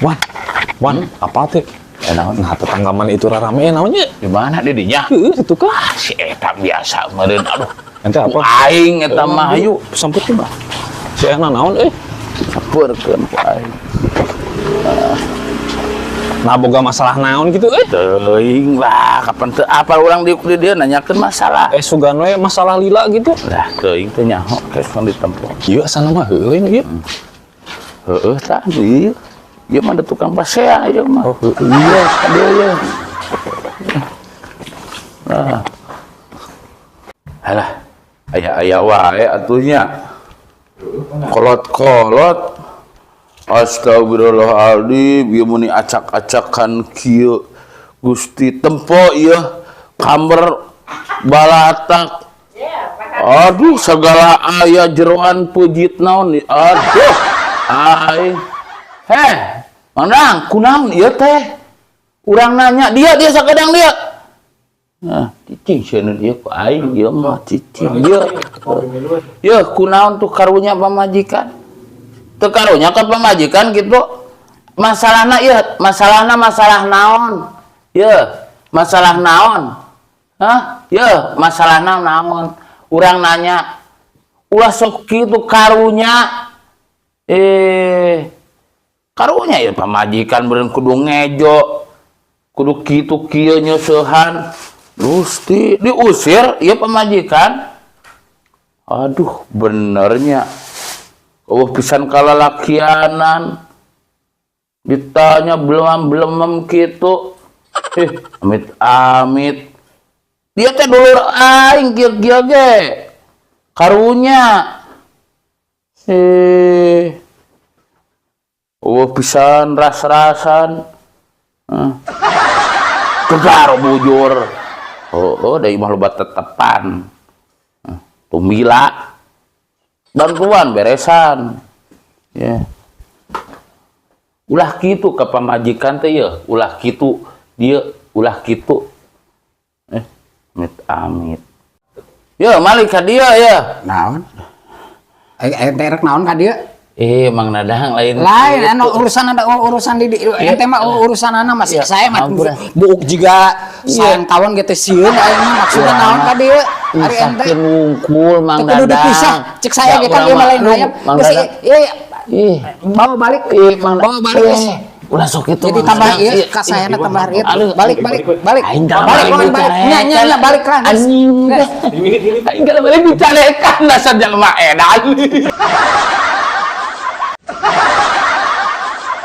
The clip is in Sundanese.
Wan, Wan, apa teh? Eh, naon? Nah, tetangga mana itu rame naonnya? Di mana didinya? Heeh, itu kah? Ah, si eta biasa meureun, aduh. Ente apa? Ku aing eta mah, hayu. Sampeutkeun, Bah. Si eta naon euy? Sampeurkeun ku aing. Nah, boga masalah naon gitu euy? Teuing lah, kapan teu apal urang diuk di dieu nanyakeun masalah. Eh, sugan we masalah lila gitu. Lah, teuing teh nyaho geus kan ditempo. Ieu asana mah heueuh ieu. Heeh tah, ieu. Ieu mah ada tukang pasea ieu mah. Oh, heueuh. Iya, ka dieu ieu. Nah. Alah, aya-aya wae atuh nya. Kolot-kolot. Astagfirullahaladzim, ieu muni acak-acakan kieu. Gusti, tempo ieu kamar balatak. Aduh, segala aya jeroan peujeut naon. Aduh, aing. Heh, Mang, kunaon ieu teh? Urang nanya dia, dia sakadang dia. Nah, cicing sieun ieu ku aing ieu mah cicing ieu. Yeuh, kunaon tuh karunya pamajikan? Teu karunya ka pamajikan gitu. Masalahna ieu, masalahna masalah naon? Yeuh, masalah naon? Hah? Yeuh, masalahna naon? Urang nanya, ulah sok kitu karunya. Eh, karunya ya pamajikan beureun kudu ngejo. Kudu kitu kieu nyeusehan. Gusti, diusir ieu pamajikan. Aduh, benernya. Oh, pisan kalalakianan. Ditanya belum-belum gitu. Eh, amit amit. Dia teh dulur aing kieu-kieu ge. Karunya. Eh. Oh, pisan ras-rasan. Hah. Tegar bujur. Oh, da imah loba tetepan. Tumila. Bantuan beresan. Ya. Ulah kitu ka pamajikan teh ye, ulah kitu dia, ulah kitu. Eh, amit amit. Yo, malik ka dieu ya. Naon? Eh, ente rek naon ka dieu? Eh, Mang Nadang lain. Lain gitu. Anu urusan, ada urusan di ente mah urusan ana masih Iya, saya mah ampura. Buuk jiga sayang kawan gitu sieun aing mah, maksudna naon ka dieu? Ari ente Pisahkeun wungkul, Mang teu kudu Dadang. Dipisah. Cek saya ge kan Da ieu mah lain urang mah, hayam. Mang Geus, Dadang. ieu Ih, bawa balik. Ih, Mang Bawa balik geus. Eh, ulah sok itu. Jadi Mang tambah Dadang. ieu Ih, ka sayana ih, tambah ieu. Aduh, Balik balik balik. Aing kalau Balik balik balik balik. Nya nya nya balik lah. Geus. Anjing. Geus. Aing kalau balik dicarekan dasar jelema edan.